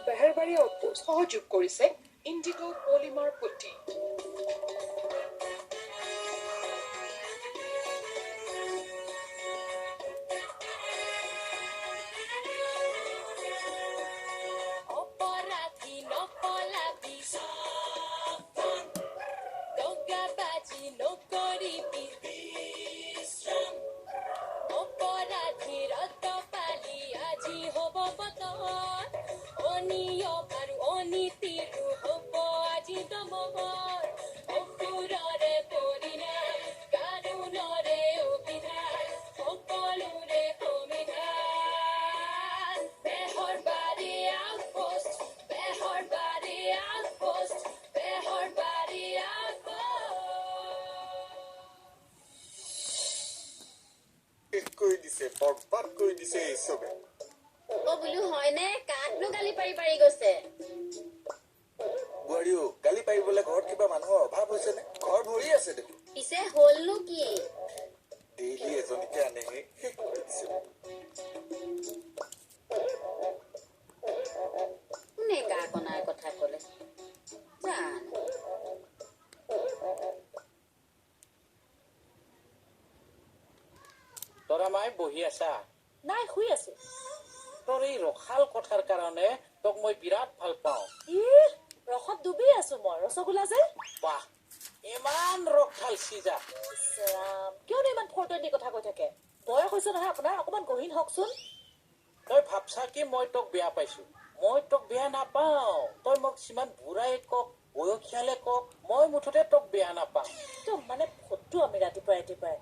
Beharbari outpost সহযোগ কৰিছে IndiGo polymer পুটি। অপৰাধী নপলাবি, দগাবাজি নকৰিবি, অপৰাধীৰ পালি আজি হ'ব বতৰ, অনিয়ম আৰু অনীতিৰো হ'ব আজি দমন। অসুৰৰে পৰিণাম, কাৰুণৰে অভিধান, সকলোৰে সমিধান। বেহৰবাৰী আউটপোষ্ট, বেহৰবাৰী আউটপোষ্ট, বেহৰবাৰী আউটপোষ্ট। শেষ কৰি দিছে, বৰবাদ কৰি দিছে এই চবে। অ বোলো হয়নে, কাকনো গালি পাৰি পাৰি গৈছে? বোৱাৰীও, গালি পাৰিবলৈ ঘৰত কিবা মানুহৰ অভাৱ হৈছে নে? ঘৰ ভৰি আছে দেখোন। পিছে হ'লনো কি? ডেইলি এজনীকে আনেহে, শেষ কৰি দিছে। কোনে কাক অনাৰ কথা ক'লে জানো? তৰা মাই বহি আছা? নাই, শুই আছো। তোৰ এই ৰসাল কথাৰ কাৰণে তোক মই বিৰাট ভাল পাওঁ। ই ৰসত ডুবি আছো মই, ৰসগোল্লা যে। বাহ, ইমান ৰস ঢালছি যা। ইছ ৰাম, কিয়নো ইমান 420 কথা কৈ থাকে? বয়স হৈছে নহয় আপোনাৰ, অকণমান গহীন হওকচোন। তই ভাবছা কি মই তোক বেয়া পাইছো? মই তোক বেয়া নাপাওঁ। তই মোক যিমান বুঢ়াই কওক, বয়সীয়ালে কওক, মই মুঠতে তোক বেয়া নাপাওঁ। একদম মানে ফটো আমি ৰাতিপুৱাই ৰাতিপুৱাই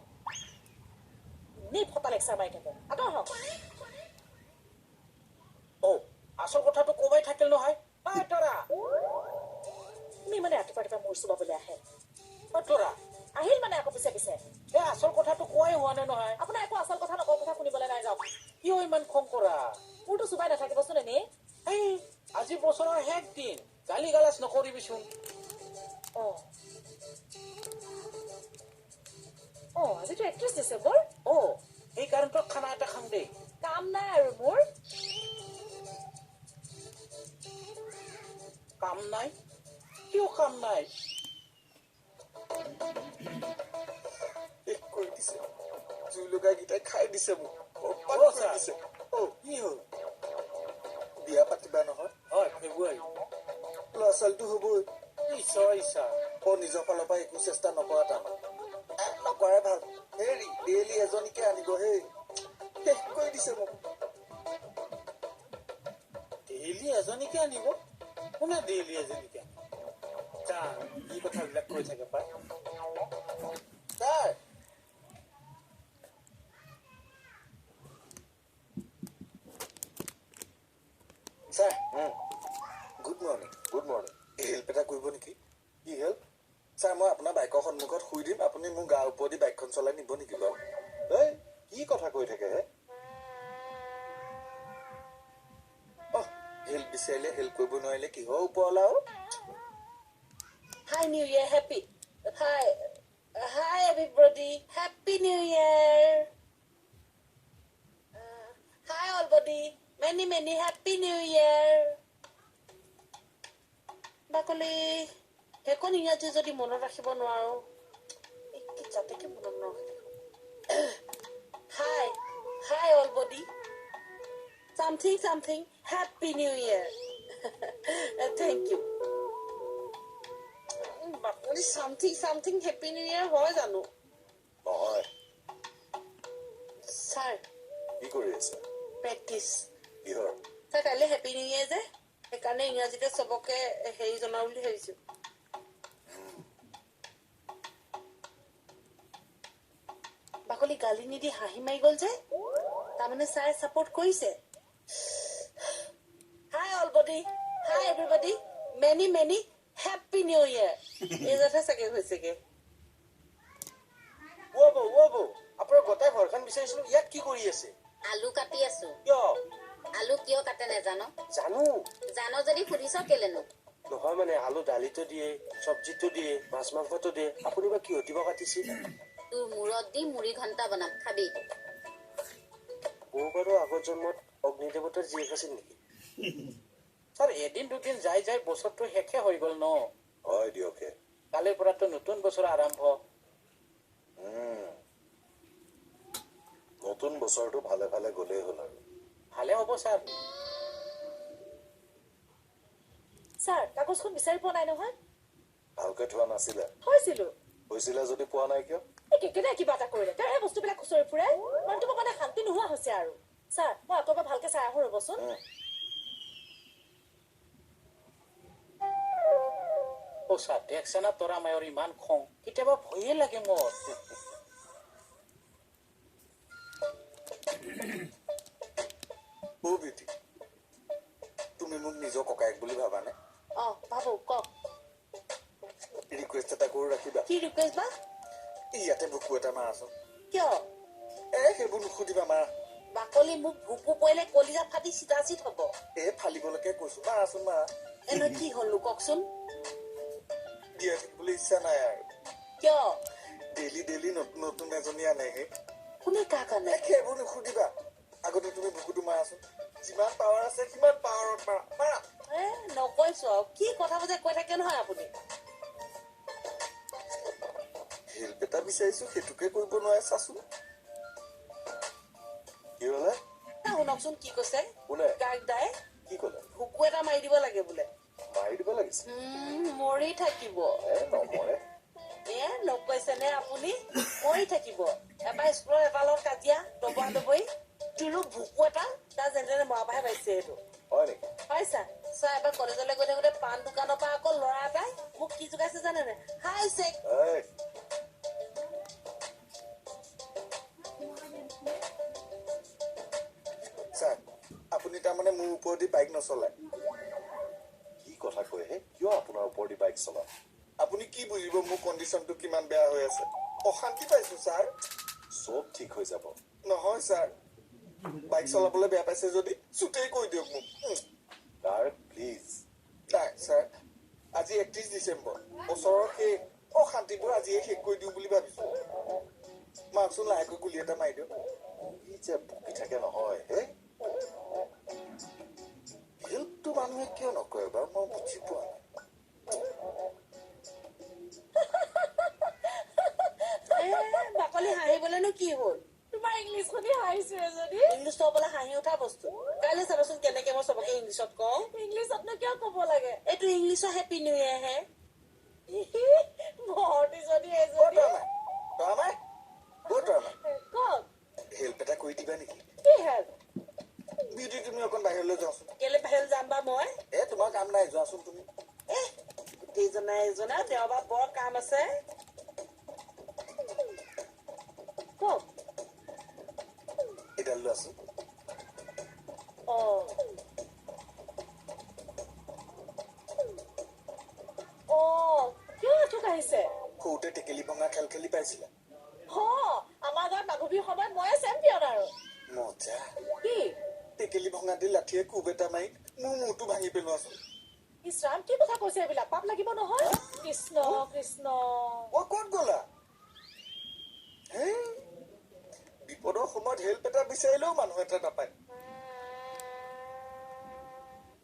এনেই ফটা লেকচাৰ মাৰি থাকে। আঁতৰ হওক। অ, আচল কথাটো কবাই থাকিল নহয়। ঐ তৰা। তুমি মানে ৰাতিপুৱা ৰাতিপুৱা মূৰ চুবাবলৈ আহে। ঐ তৰা। আহিল মানে আকৌ পিছে পিছে। এই আচল কথাটো কোৱাই হোৱা নাই নহয়। আপোনাৰ একো আচল কথা নকওঁ, কথা শুনিবলৈ নাই, যাওক। কিয় ইমান খং কৰা? মূৰটো চুবাই নাথাকিবচোন এনেই। এই আজি বছৰৰ শেষ দিন, গালি গালাজ নকৰিবিচোন। অ অ, আজিতো 31 ডিচেম্বৰ। অ, সেইকাৰণে তোক খানা এটা খাম দেই। কাম নাই আৰু মোৰ। কাম নাই? কিয় কাম নাই? শেষ কৰি দিছে, জুই লগাই কেইটাই খাই দিছে মোক, বৰবাদ অ, কৰি ছাৰ। দিছে। অ। কি হ'ল? বিয়া পাতিবা নহয়? হয়, ফেব্ৰুৱাৰী। ল'ৰা ছোৱালীটো হ'বই। ঈশ্বৰৰ ইচ্ছা। অ, নিজৰ ফালৰ পৰা একো চেষ্টা নকৰা তাৰমানে? নকৰাই ভাল। হেৰি, ডেইলি এজনীকে আনিব, হেই শেষ কৰি দিছে মোক। ডেইলি এজনীকে আনিব? কোনে ডেইলি এজনীকে আনিব? জান কি কথাবিলাক কৈ থাকে পাই। Sir, sir, good morning. Good morning. Help এটা কৰিব নেকি? কি হেল্প? ছাৰ, মই আপোনাৰ বাইকৰ সন্মুখত শুই দিম, আপুনি মোৰ গাৰ ওপৰেদি বাইকখন চলাই নিব নেকি বাৰু? এই কি কথা কৈ থাকে হে? অহ, হেল্প বিচাৰিলে হেল্প কৰিব নোৱাৰিলে কিহৰ ওপৰলা? অ। Hi, New Year, happy. Hi, hi everybody, Happy New Year. Hi all body, many many Happy New Year. বাকলি, সেইকণ ইংৰাজী যদি মনত ৰাখিব নোৱাৰো, এই কি যাতেকে মনত নৰখে। Hi, hi all body, something something Happy New Year. Thank you. বাকলি, something something Happy New Year হয় জানো? নহয়। ছাৰ। কি কৰি আছা? প্ৰেক্টিচ। কিহৰ? ছাৰ, কাইলৈ হেপী নিউ ইয়েৰ যে, সেইকাৰণে ইংৰাজীতে চবকে হেৰি জনাওঁ বুলি ভাবিছো। বাকলি, গালি নিদি হাঁহি মাৰি গ'ল যে, তাৰমানে ছাৰে ছাপৰ্ট কৰিছে। Hi all body, hi everybody, many many Happy New Year. এই যাতহে চাগে হৈছেগে। অ বৌ, অ বৌ, আপোনাৰ গোটেই ঘৰখন বিচাৰিছিলো, ইয়াত কি কৰি আছে? আলু কাটি আছো। কিয়? আলু কিয় কাটে নেজান? জানো। জান যদি সুধিছ কেলেনো? নহয় মানে আলু দালিতো দিয়ে, চব্জিতো দিয়ে, মাছ মাংসতো দিয়ে, আপুনি বা কিহত দিব কাটিছিল? তোৰ মূৰত দি মুড়ি ঘণ্টা বনাম, খাবি। বৌ বাৰু আগৰ জন্মত অগ্নিদেৱতাৰ জীয়েক আছিল নেকি ছাৰ? এদিন দুদিন যাই যাই বছৰটো শেষে হৈ গ'ল ন? হয় দিয়কহে। কালিৰ পৰাতো নতুন বছৰ আৰম্ভ। নতুন বছৰটো ভালে ভালে গ'লেই হ'ল আৰু। ভালে হ'ব ছাৰ। ছাৰ, কাগজখন বিচাৰি পোৱা নাই নহয়। ভালকে থোৱা নাছিলে? থৈছিলো। থৈছিলা যদি পোৱা নাই কিয়? এই কেকেনে কিবা এটা কৰিলে, তেওঁহে বস্তুবিলাক খুচৰি ফুৰে। মানুহটো মোৰ মানে শান্তি নোহোৱা হৈছে আৰু। ছাৰ, মই আকৌ এবাৰ ভালকে চাই আহোঁ, ৰ'বচোন। অ ছাৰ, দেখছে না তৰা মায়ৰ ইমান খং, কেতিয়াবা ভয়ে লাগে মোৰ। অ বিউটি, তুমি মোক নিজৰ ককায়েক বুলি ভাবানে? অ ভাবো, কওক। ৰিকুৱেষ্ট এটা কৰোঁ, ৰাখিবা? কি ৰিকুৱেষ্ট বা? ইয়াতে ভুকু এটা মাৰাচোন। কিয়? এ সেইবোৰ নুসুধিবা, মাৰা। বাকলি মোক ভুকু পৰিলে কলিজা ফাটি চিটাচিট হ'ব। এ ফালিবলৈকে কৈছো, মাৰাচোন মাৰা। এনে কি হ'লনো কওকচোন? জীয়াই থাকিবলৈ ইচ্ছা নাই আৰু। কিয়? ডেইলি ডেইলি নতুন নতুন এজনী আনেহে। কোনে কাক আনে? সেইবোৰ নুসুধিবা, আগতে তুমি ভুকুটো মাৰাচোন। যিমান পাৱাৰ আছে সিমান পাৱাৰত মাৰা, মাৰা। এ নকৈছো আৰু, কি কথাবোৰ যে কৈ থাকে নহয় আপুনি। হেল্প এটা বিচাৰিছো, সেইটোকে কৰিব নোৱাৰে, চাচোন। কি হ'লে? শুনকচোন কি কৈছে। কোনে? গাৰ্গ দাই। কি ক'লে? ভুকু এটা মাৰি দিব লাগে বোলে। মাৰি দিব লাগিছে? মৰি থাকিব। এ নমৰে। এ নকৈছেনে আপুনি, মৰি থাকিব। এবাৰ স্কুলত এটাৰ লগত কাজিয়া দবৰা দবৰি দিলো ভুকু এটা, তাৰ যেনে তেনে মৰা পৰাহে পাইছে সেইটো। হয় নেকি? হয় ছাৰ। ছাৰ, এবাৰ কলেজলৈ গৈ থাকোতে পাণ দোকানৰ পৰা আকৌ ল'ৰা এটাই মোক কি যোগাইছে জানেনে? হাই চেক। ছাৰ, আপুনি তাৰমানে মোৰ ওপৰেদি বাইক নচলায়? কি কথা কয়হে, কিয় আপোনাৰ ওপৰেদি বাইক চলাম? আপুনি কি বুজিব মোৰ কণ্ডিশ্যনটো কিমান বেয়া হৈ আছে। অশান্তি পাইছো ছাৰ। চব ঠিক হৈ যাব। নহয় ছাৰ, বাইক চলাবলৈ বেয়া পাইছে যদি চুটেই কৈ দিয়ক মোক। গাৰ্গ প্লিজ। নাই ছাৰ, আজি 31 ডিচেম্বৰ, বছৰৰ শেষ। অশান্তিবোৰ আজিয়ে শেষ কৰি দিওঁ বুলি ভাবিছো। মাকচোন লাহেকৈ গুলি এটা মাৰি দিয়ক। কি যে বকি থাকে নহয় হে। হেল্পটো মানুহে কিয় নকৰে বাৰু, মই বুজি পোৱা নাই। বাকলি হাঁহিবলেনো কি হ'ল? তোমাৰ ইংলিছ শুনি হাঁহিছো এজনী। ইংলিছ ক'বলৈ হাঁহি উঠা বস্তু। কাইলৈ চাবাচোন কেনেকে মই চবকে ইংলিছত কওঁ। ইংলিছতনো কিয় ক'ব লাগে? এইটো ইংলিছৰ হেপী নিউ ইয়েৰ হে। ভৰ্তিজনী এজনী। কওক। হেল্প এটা কৰি দিবা নেকি? কি হেল্প? বিউটি, তুমি অকণ বাহিৰলৈ যোৱাচোন। কেলে বাহিৰলৈ যাম বা মই? এ তোমাৰ কাম নাই, যোৱাচোন তুমি। এ গোটেইজনা এজনা দেওবাৰ বৰ কাম আছে। কওক। এডাল লোৱাচোন। অ অ, কিয় আঁঠু কাঢ়িছে? সৰুতে টেকেলি ভঙা খেল খেলি পাইছিলা? হ, আমাৰ গাঁৱত মাঘ বিহুৰ সময়ত ময়ে চেম্পিয়ন আৰু। মজা। কি? টেকেলি ভঙা দি লাঠিয়ে কোব এটা মাৰি মোৰ মূৰটো ভাঙি পেলোৱাচোন। ইছৰাম, কি কথা কৈছে এইবিলাক, পাপ লাগিব নহয়। কৃষ্ণ কৃষ্ণ। অ ক'ত গ'লা? হে, বিপদৰ সময়ত হেল্প এটা বিচাৰিলেও মানুহ এটা নাপায়।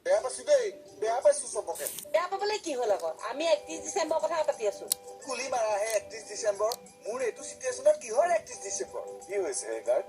বেয়া পাইছো দেই, বেয়া পাইছো চবকে। বেয়া পাবলৈ কি হ'ল আকৌ? আমি 31 ডিচেম্বৰ কথা পাতি আছো। গুলি মাৰাহে 31 ডিচেম্বৰ। মোৰ এইটো চিটুৱেশ্যনত কিহৰ 31 ডিচেম্বৰ? কি হৈছে হে গাৰ্গ?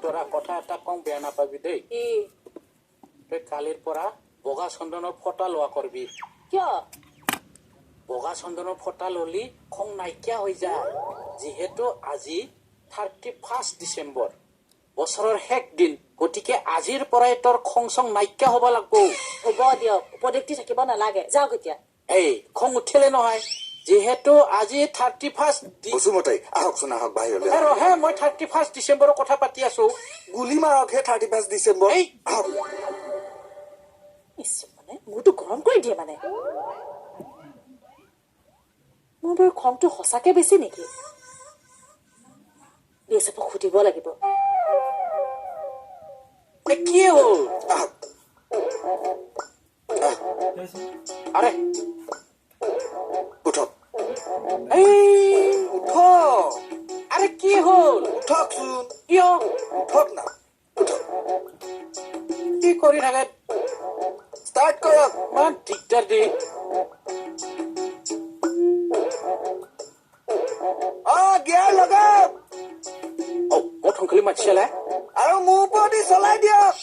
তোৰা কথা এটা কওঁ, বেয়া নাপাবি দেই। কি? তই কালিৰ পৰা বগা চন্দনৰ ফটা লোৱা কৰবি। কিয়? বগা চন্দনৰ ফটা ললি খং নাইকিয়া হৈ যায়। যিহেতু আজি 31 ডিচেম্বৰ, বছৰৰ শেষ দিন, গতিকে আজিৰ পৰাই তোৰ খং চং নাইকিয়া হ'ব লাগব। হ'ব দিয়ক, উপদেশ দি থাকিব নালাগে, যাওক এতিয়া। এই খং উঠিলে নহয়। যিহেতু আজি 31 বসুমতাৰী, আহকচোন, আহক বাহিৰলৈ। ৰহে, মই 31 ডিচেম্বৰৰ কথা পাতি আছো। গুলি মাৰকহে 31 ডিচেম্বৰ। এই। আহক। ইছ, মানে মূৰটো গৰম কৰি দিয়ে। মানে মোৰ বাৰু খংটো সঁচাকে বেছি নেকি? বি এছ এফক সুধিব লাগিব। এ, কি হ'ল? আহক। আৰে। উঠক। এই। উঠক। আৰে, কি হ'ল? উঠকচোন। কিয়? উঠক না, উঠক। কি কৰি থাকে? ষ্টাৰ্ট কৰক। ইমান দিগদাৰ দিয়ে। অ, গিয়াৰ লগাওক। অ, বহুত সোনকালে মাতিছিলে। আৰু মোৰ ওপৰদি চলাই দিয়ক।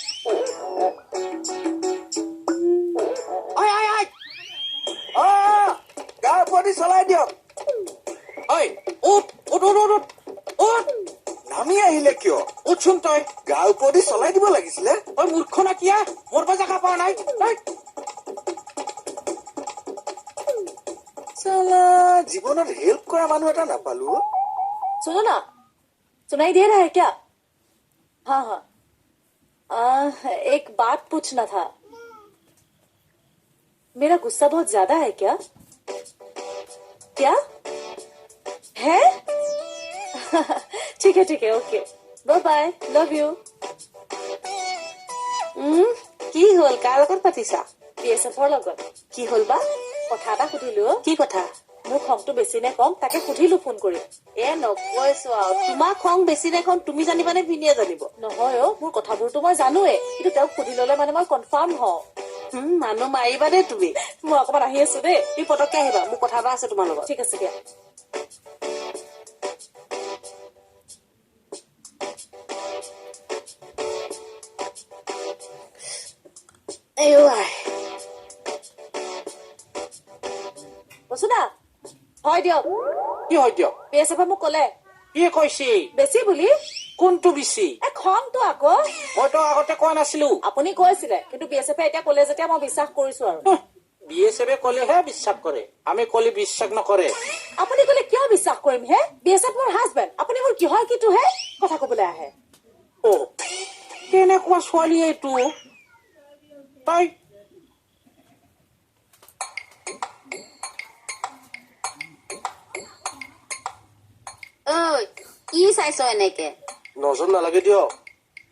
ঐ ঐ ঐ! অ, গাৰ ওপৰদি চলাই দিয়ক। ঐ, উঠ উঠ উঠ উঠ উঠ উঠ। নামি আহিলে কিয়? উঠচোন তই। গাৰ ওপৰদি চলাই দিব লাগিছিলে। ঐ মূৰ্খ না কিয়া? মোৰ পৰা জেগা পোৱা নাই ঐ। চালা, জীৱনত হেল্প কৰা মানুহ এটা নাপালো অ। सुनो ना, सुनाई दे रहा है क्या? हाँ हाँ, एक बात पूछना था। मेरा गुस्सा बहुत ज्यादा है क्या? क्या है? ठीक है, ठीक है, okay, bye bye, love you. কি হ'ল? কাৰ লগত পাতিছা? বি এছ এফৰ লগত। কি হ'ল বা? কথা এটা সুধিলো অ। কি কথা? মোৰ খংটো বেছি নে কম, তাকে সুধিলো ফোন কৰি। এ, নকৈছো আৰু। তোমাৰ খং বেছি নে কম তুমি জানিবা নে ভিনিয়ে জানিব? নহয় অ, মোৰ কথাবোৰতো মই জানোৱে, কিন্তু তেওঁক সুধি ললে মানে মই কনফাৰ্ম হওঁ। মানুহ মাৰিবা দেই তুমি। মই অকণমান আহি আছো দেই। তুমি পটককে আহিবা, মোৰ কথা এটা আছে তোমাৰ লগত। ঠিক আছে দিয়া। আইঅ আই। বসুদা, হয় দিয়ক। কি হয় দিয়ক? বি এছ এফে মোক ক'লে। কি কৈছে? বেছি বুলি। কোনটো বেছি? এ, খংটো আকৌ। মইতো আগতে কোৱা নাছিলো। আপুনি কৈছিলে, কিন্তু বি এছ এফে এতিয়া ক'লে যেতিয়া মই বিশ্বাস কৰিছো আৰু। বি এছ এফে ক'লেহে বিশ্বাস কৰে, আমি ক'লে বিশ্বাস নকৰে। আপুনি ক'লে কিয় বিশ্বাস কৰিম হে? বি এছ এফ মোৰ হাজবেণ্ড, আপুনি মোৰ কিহৰ কিটোহে কথা কবলৈ আহে? অ, কেনেকুৱা ছোৱালী এইটো তাই? ঐ, কি চাইছ এনেকে? নজৰ নালাগে দিয়ক।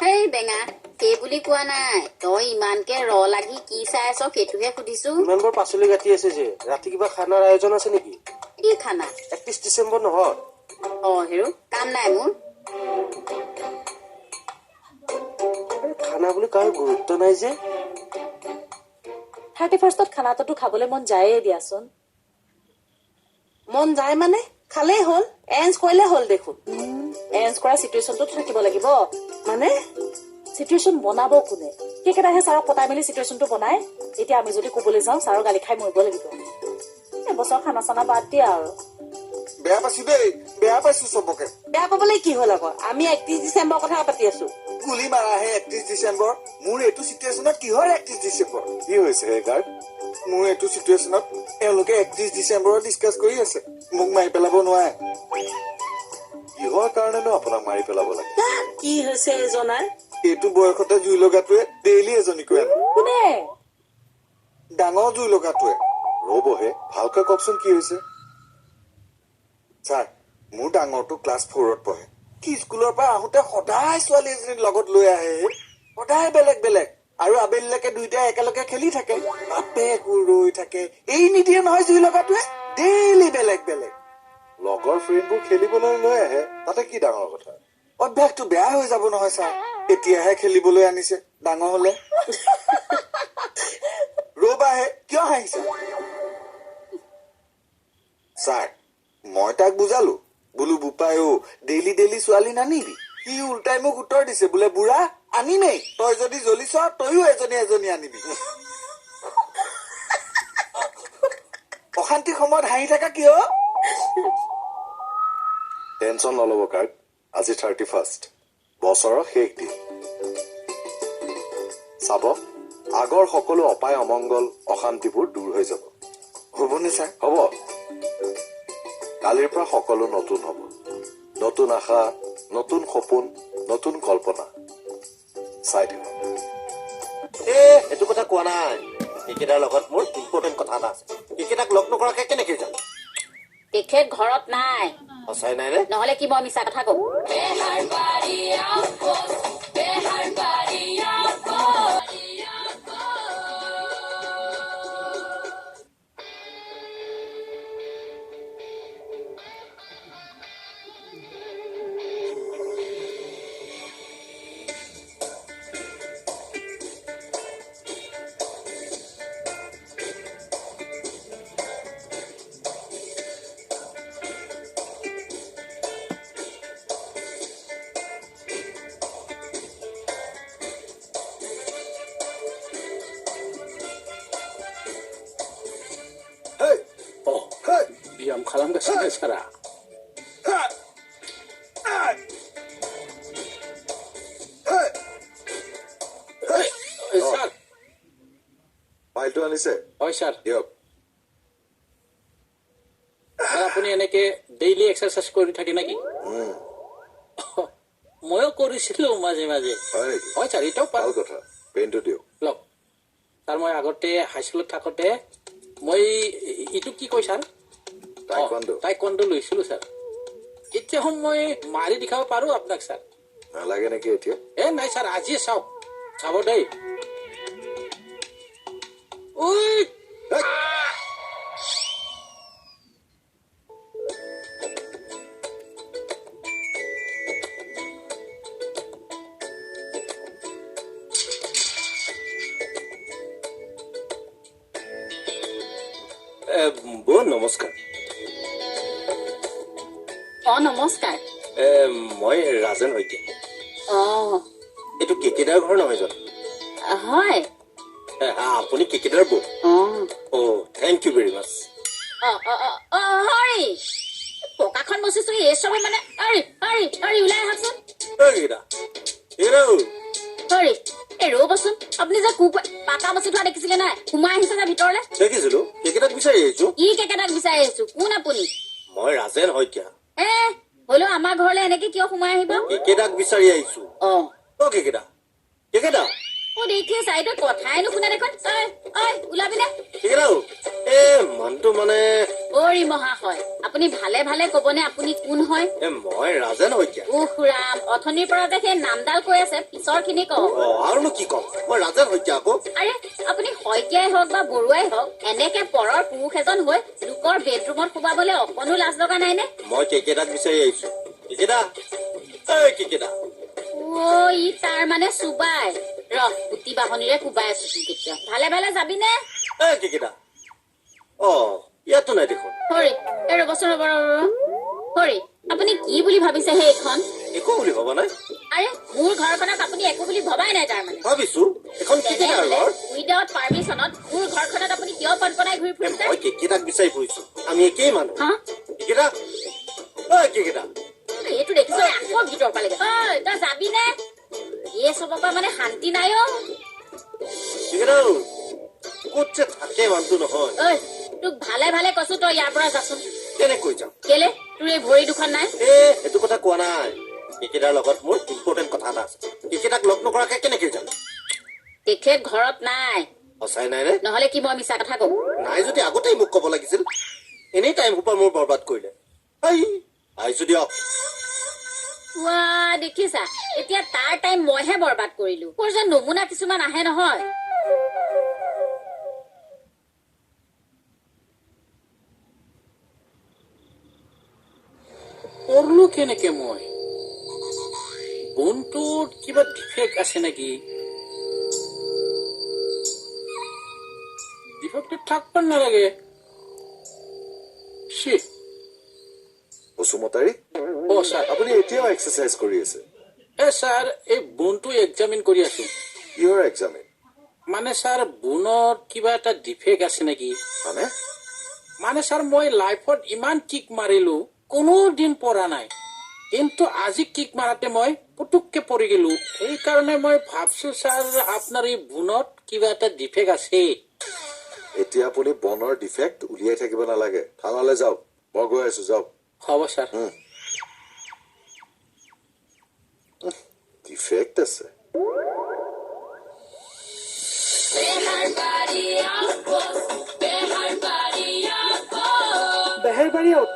হেই বেঙা, সেই বুলি কোৱা নাই। তই ইমানকে ৰ লাগি কি চাই আছ, সেইটোহে সুধিছো। ইমানবোৰ পাচলি কাটি আছে যে, ৰাতি কিবা খানাৰ আয়োজন আছে নেকি? কি খানা? 31 ডিচেম্বৰ নহয়? অ হেৰ, কাম নাই মোৰ। এই, খানা বুলি কাৰো গুৰুত্ব নাই যে। 31ত খানাটোতো খাবলৈ মন যায়েই দিয়াচোন। মন যায় মানে খালেই হ'ল, এৰেঞ্জ কৰিলে হ'ল দেখোন। এৰেঞ্জ কৰা চিটুৱেশ্যনটোত থাকিব লাগিব। মানে? চিটুৱেশ্যন বনাব কোনে? সেইকেইটাহে ছাৰক পতাই মেলি চিটুৱেশ্যনটো বনাই। এতিয়া আমি যদি ক'বলৈ যাওঁ, ছাৰৰ গালি খাই মৰিব লাগিব। এবছৰ খানা চানা বাদ দিয়া আৰু। বেয়া পাইছো দেই, বেয়া পাইছো চবকে। বেয়া পাবলৈ কি হ'ল আকৌ? আমি 31 ডিচেম্বৰ কথা পাতি আছো। গুলি মাৰাহে 31 ডিচেম্বৰ। মোৰ এইটো চিটুৱেশ্যনত কিহৰ 31 ডিচেম্বৰ? কি হৈছে হে গাৰ্ড? মোৰ এইটো চিটুৱেশ্যনত এওঁলোকে 31 ডিচেম্বৰত ডিছকাছ কৰি আছে। মোক মাৰি পেলাব নোৱাৰে। কিহৰ কাৰণেনো আপোনাক মাৰি পেলাব লাগে? কি হৈছে এইজনাৰ? এইটো বয়সতে জুই লগাটোৱে ডেইলি এজনীকৈ আনে। কোনে? ডাঙৰ জুই লগাটোৱে। ৰ'বহে, ভালকৈ কওকচোন কি হৈছে। ছাৰ, মোৰ ডাঙৰটো ক্লাছ 4ত পঢ়ে। সি স্কুলৰ পৰা আহোঁতে সদায় ছোৱালী এজনীক লগত লৈ আহে হে। সদায় বেলেগ বেলেগ, আৰু আবেলিলৈকে দুইটাই একেলগে খেলি থাকে। বাপেকো ৰৈ থাকে, এই নিদিয়ে নহয় জুই লগাটোৱে। ডেইলি বেলেগ বেলেগ। লগৰ ফ্ৰেণ্ডবোৰ খেলিবলৈ লৈ আহে, তাতে কি ডাঙৰ কথা? অভ্যাসটো বেয়া হৈ যাব নহয় ছাৰ। এতিয়াহে খেলিবলৈ আনিছে, ডাঙৰ হলে। ৰ'বাহে, কিয় হাঁহিছা? ছাৰ, মই তাক বুজালো, বোলো বোপাই অ, ডেইলি ডেইলি ছোৱালী নানিবি। সি উল্টাই মোক উত্তৰ দিছে, বোলে বুঢ়া আনিমেই, তই যদি জ্বলিছ তইও এজনী এজনী আনিবি। অশান্তি সময়ত হাঁহি থাকা কিয়? টেনচন নল'ব গাৰ্ড, আজি 31, বছৰৰ শেষ দিন। চাব, আগৰ সকলো অপায় অমংগল, অশান্তিবোৰ দূৰ হৈ যাব। হ'বনে ছাৰ? হ'ব। কালিৰ পৰা সকলো নতুন হ'ব। নতুন আশা, নতুন সপোন, নতুন কল্পনা। চাই থাকক। এ সেইটো কথা কোৱা নাই। কেকেদাৰ লগত মোৰ ইম্পৰ্টেণ্ট কথা এটা আছে। কেকেদাক লগ নকৰাকে কেনেকে যাম? তেখেত ঘৰত নাই। সঁচাই নাই নে? নহ'লে কি মই মিছা কথা কম? Beharbari Outpost, Beharbari Outpost. ব্যায়াম খালামগাছিनो सारा। ছাৰ। ফাইলটো আনিছে? হয় ছাৰ। দিয়ক। ছাৰ, আপুনি এনেকে ডেইলি এক্সাৰচাইজ কৰি থাকে নেকি? ময়ো কৰিছিলো মাজে মাজে। হয় নেকি? হয় ছাৰ, এতিয়াও ভাল পাৰোঁ। কথা, পেইনটো দিয়ক। লওক ছাৰ। মই আগতে হাইস্কুলত থাকোঁতে মই এইটো কি কয় ছাৰ? টাইকোৱাণ্ডো। টাইকোৱাণ্ডো লৈছিলো ছাৰ। এতিয়া মই মাৰি দেখাব পাৰো আপোনাক ছাৰ। নালাগে নেকি এতিয়া? এ নাই ছাৰ, আজিয়ে চাওক, চাব দেই। ঐ। বৌ নমস্কাৰ। অ নমস্কাৰ। মই ৰাজেন শইকীয়া। অ। এইটো কেকেদাৰ ঘৰ নহয় জানো? হয়। আপুনি কেকেদাৰ বৌ? অ। অ, thank you very মাছ। অ অ অ অ হৰি, পকাখন মচিছো এই চবে মানে। হৰি হৰি হৰি, ওলাই আহকচোন। কেকেদা, কেকেদা। হৰি, এই ৰ'বচোন, আপুনি যে কুকুৰ পাকা মচি থোৱা দেখিছিলে নাই? সোমাই আহিছে যে ভিতৰলে। দেখিছিলো, কেকেদাক বিচাৰি আহিছো। কি কেকেদাক বিচাৰি আহিছো? কোন আপুনি? মই ৰাজেন শইকীয়া। এ হ'লেও আমাৰ ঘৰলৈ এনেকে কিয় সোমাই আহিব? কেকেদাক বিচাৰি আহিছো। অ। অ কেকেদা, কেকেদা। অ দেখিছা, এইটো কথাই নুশুনে দেখোন। ঐ ঐ, ওলাবি নে? কেকেদা, এ মানুহটো মানে। অৰি মহাশয়, আপুনি ভালে ভালে কবনে আপুনি কোন হয়? এ মই ৰাজেন শইকীয়া। উফ ৰাম, অথনিৰ পৰা যে সেই নামডাল কৈ আছে, পিছৰ খিনি কওক। অ আৰুনো কি ক'ম, মই ৰাজেন শইকীয়া আকৌ। আৰে আপুনি শইকীয়াই হওক বা বৰুৱাই হওক, এনেকে পৰৰ পুৰুষ এজন হৈ লোকৰ বেডৰুমত সোমাবলৈ অকণো লাজ লগা নাইনে? মই কেকেদাক বিচাৰি আহিছো। কেকেদা, ঐ কেকেদা। অ ই তাৰ মানে চুবাই। ৰহ, গুটি বাহনিৰে কোবাই আছো তোক এতিয়া। ভালে ভালে যাবিনে? ঐ কেকেদা। অ ইয়াতো নাই দেখোন। হৰি, এই ৰ'বচোন, ৰ'ব ৰ'ব ৰ'ব। হৰি, আপুনি কি বুলি ভাবিছে হে এইখন? একো বুলি ভবা নাই। আৰে মোৰ ঘৰখনক আপুনি একো বুলি ভবাই নাই তাৰমানে? ভাবিছো, এখন কেকেদাৰ ঘৰ। উইদাউট পাৰ্মিশ্যনত মোৰ ঘৰখনত আপুনি কিয় পনপনাই ঘূৰি ফুৰিছে? মই কেকেদাক বিচাৰি ফুৰিছো, আমি একেই মানুহ। হা? কেকেদা, ঐ কেকেদা। এইটো দেখিছ, আকৌ ভিতৰ পালেগে। ঐ তই যাবি নে? এই চবৰ পৰা মানে শান্তি নাই অ। কেকেদা ক'ত যে থাকে মানুহটো নহয়। ঐ তোক ভালে ভালে কৈছো, তই ইয়াৰ পৰা যাচোন। কেনেকৈ যাম? কেলে, তোৰ এই ভৰি দুখন নাই? এ সেইটো কথা কোৱা নাই। কেকেদাৰ লগত মোৰ ইম্পৰ্টেণ্ট কথা এটা আছে। কেকেদাক লগ নকৰাকে কেনেকে যাম? তেখেত ঘৰত নাই। সঁচাই নাই নে? নহ'লে কি মই মিছা কথা কম? নাই যদি আগতেই মোক ক'ব লাগিছিল। এনেই টাইম সোপা মোৰ বৰবাদ কৰিলে। আহিছো দিয়ক। ৱা দেখিছা, এতিয়া তাৰ টাইম মইহে বৰবাদ কৰিলো। তোৰ যে নমুনা কিছুমান আহে নহয়। পৰলো কেনেকে মই? বোনটোত কিবা ডিফেক্ট আছে নেকি? ডিফেক্টটো থাকব নালাগে। বসুমতাৰী। অ ছাৰ। আপুনি এতিয়াও এক্সাৰচাইজ কৰি আছে? এ ছাৰ, এই বোনটো এক্সামিন কৰি আছো। কিহৰ এক্সামিন? মানে ছাৰ, বোনত কিবা এটা ডিফেক্ট আছে নেকি। মানে? মানে ছাৰ, মই লাইফত ইমান কিক মাৰিলো, কোনো দিন পৰা নাই, কিন্তু আজি কিক মাৰাতে মই পুতুককে পৰি গলো। সেইকাৰণে মই ভাবছো ছাৰ, আপোনাৰ এই বোনত কিবা এটা ডিফেক্ট আছে। এতিয়া আপুনি বনৰ ডিফেক্ট উলিয়াই থাকিব নালাগে। থানালৈ যাওক, মই গৈ আছো, যাওক। হ'ব ছাৰ। ডিফেক্ট আছে। Beharbari outpost, Beharbari outpost. Beharbari outpost.